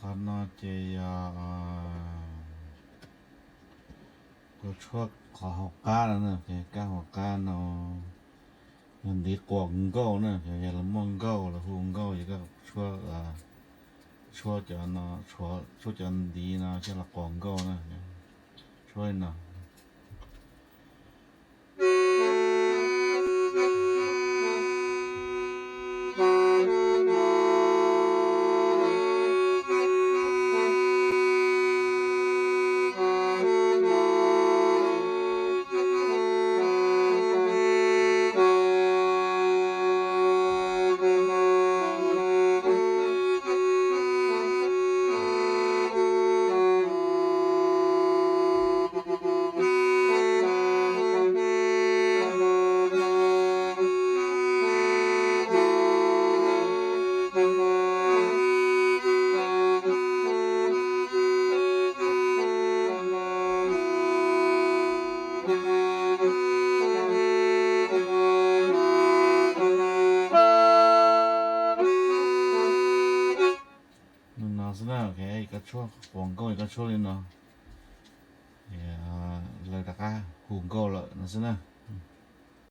Qhov no ces yog kuv tshuab qhov hauv qab no na, kab hauv qab no yog ntiv quas nkauj na, yog lawv muaj nkauj lawv hu nkauj ces koj tshuab, tshuab cov no, tshuab cov ntiv no coj los quas nkauj na, tshuab li no. Li no xwb na, koj tshuab quas nkauj koj tshuab li no, lawv rov qab hu nkauj lawm no xwb na.